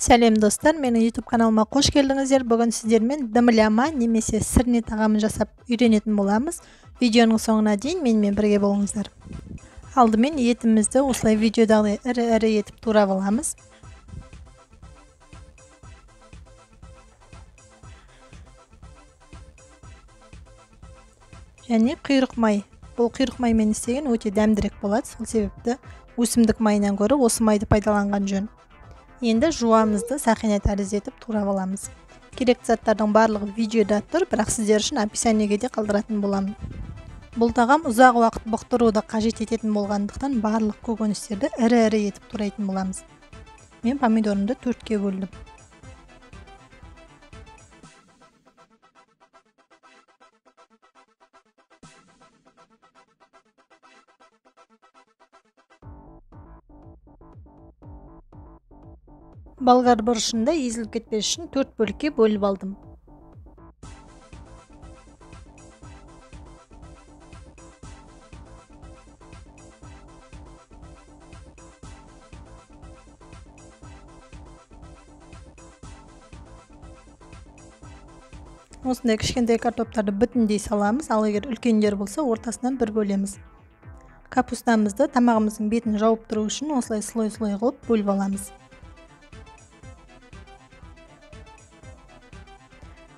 Сәлем достар, менің YouTube каналыма қош келдіңіздер. Бүгін сіздермен дымляма немесе сірне тағамын жасап үйренетін боламыз. Видеоның соңына дейін менімен бірге болыңыздар. Алдымен етімізді осылай видеодағыдай ірі-ірі етіп турап аламыз. Және құйрық май. Бұл құйрық маймен істеген өте дәмдірек болады. Сол себепті өсімдік майынан гөрі осы майды пайдаланған жөн. Енді жуамызды сақина тәрізді етіп турап аламыз. Керекті заттардың барлығы видеода тұр, бірақ сіздер үшін описаниеге де қалдыратын боламын. Бұл тағам ұзақ уақыт бұқтыруды қажет ететін болғандықтан барлық көкөністерді ірі-ірі етіп турайтын боламыз. Мен помидорымды 4-ке бөлдім. Болгар бұрышында езіліп кетпес үшін 4 бөлікке бөліп алдым. Осындай кішкентай картоптарды бүтіндей саламыз, ал егер үлкендер болса ортасынан бір бөлеміз. Капустамызды тамағымыздың бетін жауып тұру үшін осылай слой-слой қылып бөліп аламыз.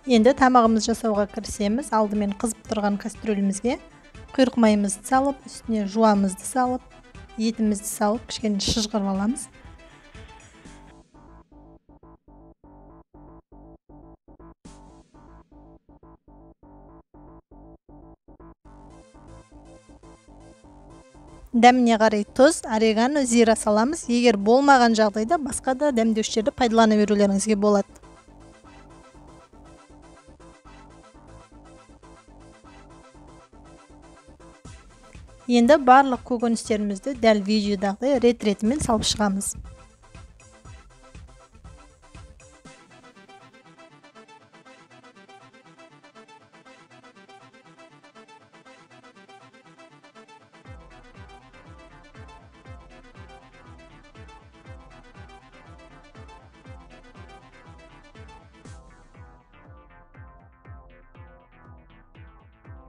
Енді тамағымыз жасауға кірісеміз. Алдымен қызып тұрған кастрюлімізге құйрық майымызды салып, үстіне жуамызды салып, етімізді салып, кішкене шыжғырып аламыз. Дәміне қарай тұз, орегано, зира саламыз. Егер болмаған жағдайда басқа да дәмдеушілерді пайдалана берулеріңізге болады. Енді барлық көкөністерімізді дәл видеодағыдай рет-ретімен салып шығамыз.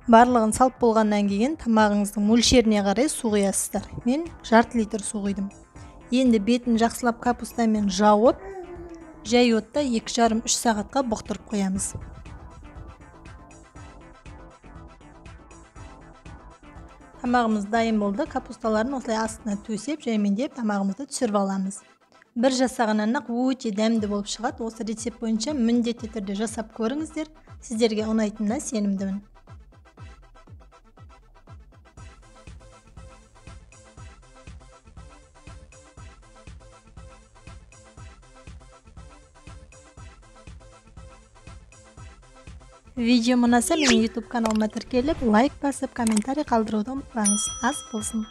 Барлығын салып болғаннан кейін тамағыңыздың мөлшеріне қарай су құясыздар. Мен жарты литр су құйдым. Енді бетін жақсылап капустамен жауып, жай отта 2,5-3 сағатқа бұқтырып қоямыз. Тамағымыз дайын болды. Капусталарын осылай астына төсеп, жаймендеп тамағымызды түсіріп аламыз. Бір жасағаннан-ақ өте дәмді болып шығады. Осы рецепт бойынша міндетті түрде жасап көріңіздер. Сіздерге ұнайтынына сенімдімін. Видео ұнаса менің YouTube каналыма тіркеліп, лайк басып, комментарий қалдыруды ұмытпаңыз. Ас болсын.